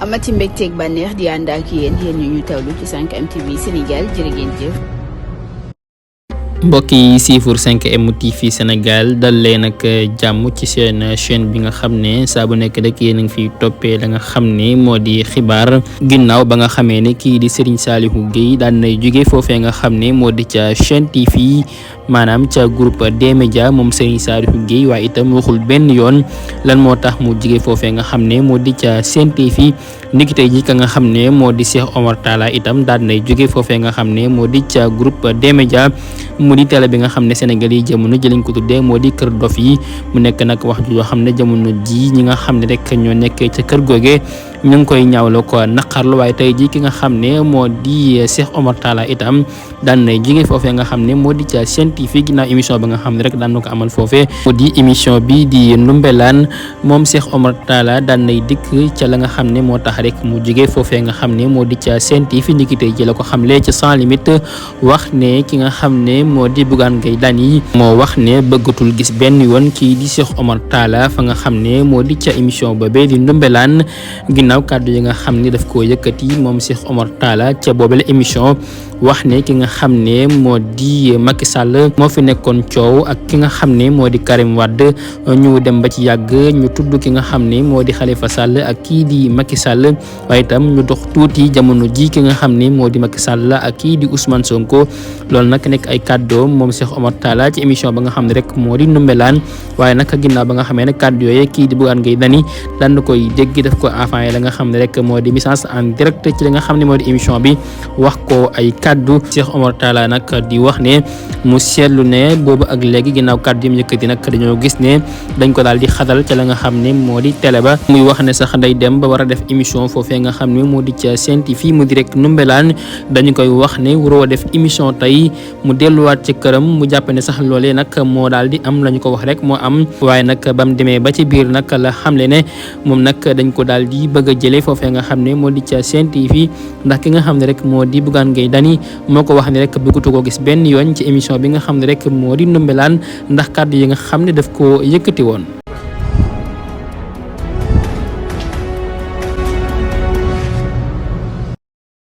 amati mbégteeg bànneex di ànd ak yéen ñu tawlu ci 5M TV Sénégal jërë ngeen jëf. mbokk yi siifur 5M TV Sénégal dal leen ak jàmm ci seen chaîne bi nga xam ne saa bu nekk rek yéen a ngi fiy toppee la nga xam ne moo di xibaar ginnaaw ba nga xamee ne kii di Serigne Saliou Gueye daan nay jóge foofee nga xam ne moo di ca chaîne TV maanaam ca groupe D-Media moom Serigne Saliou Gueye waaye itam waxul benn yoon lan moo tax mu jóge foofee nga xam ne moo di ca Sen TV niki tey ji ka nga xam ne moo di Cheikh Omar Talla itam daan nay jóge foofee nga xam ne moo di ca groupe D-Media mu di télé bi nga xam ne Sénégal yi jamono ji lañ ko tuddee moo di kër dof yi mu nekk nag wax ju yoo xam ne jamono ji ñi nga xam ne rek ñoo nekk ca kër googe ñu ngi koy ñaawlo ko naqarlu waaye tey ji ki nga xam ne moo di Cheikh Omar Talla itam daan nay jóge foofee nga xam ne moo di ca Sen TV ginnaaw émission ba nga xam ne rek daan na ko amal foofee moo di émission bi di Ndoumbelane moom Cheikh Omar Talla daan nay dikk ca la nga xam ne moo tax rek mu jóge foofee nga xam ne moo di ca Sen TV ndiki tey ji la ko xamle ci Sans Limites wax ne ki nga xam ne moo di Bougane Gueye Dany moo wax ne bëggatul gis benn yoon kii di Cheikh Omar Talla fa nga xam ne moo di ca émission boobee di Ndoumbelane ginnaaw kàddu yi nga xam ne daf koo yëkkati moom Cheikh Omar Talla ca boobale émission wax ne ki nga xam ne moo di Macky Sall moo fi nekkoon coow ak ki nga xam ne moo di Karim Wade ñu dem ba ci yàgg ñu tudd ki nga xam ne moo di Khalifa Sall ak kii di Macky Sall waaye itam ñu dox tuuti jamono ji ki nga xam ne moo di Macky Sall ak kii di Ousmane Sonko loolu nag nekk ay kàddoom moom Cheikh Omar Talla ci émission ba nga xam ne rek moo di Ndoumbelane waaye nag ginnaaw ba nga xamee ne kàddu yooyu kii di Bougane Gueye Dany daan na koy dégg daf ko envoyé la nga xam ne rek moo di message en direct ci la nga xam ne moo di émission bi wax ko ay kàddu Cheikh Omar Talla nag di wax ne mu seetlu ne boobu ak léegi ginnaaw kàddu yi mu yëkkati nag dañoo gis ne dañ ko daal di xadal ca la nga xam ne moo di télé ba muy wax ne sax day dem ba war a def émission foofee nga xam ne moo di ca Sen TV mu di rek Ndoumbelane dañu koy wax ne waroo def émission tey mu delluwaat ci këram mu jàpp ne sax loolee nag moo daal di am la ñu ko wax rek moo am waaye nag ba mu demee ba ci biir nag la xamle ne moom nag dañ ko daal di bëgg a jëlee foofee nga xam ne moo di ca Sen TV ndax ki nga xam ne rek moo di Bougane Gueye Dany moo ko wax ne rek bëggatu ko gis benn yoon ci émission bi nga xam ne rek moo di Ndoumbelane ndax kàddu yi nga xam ne daf ko yëkkati woon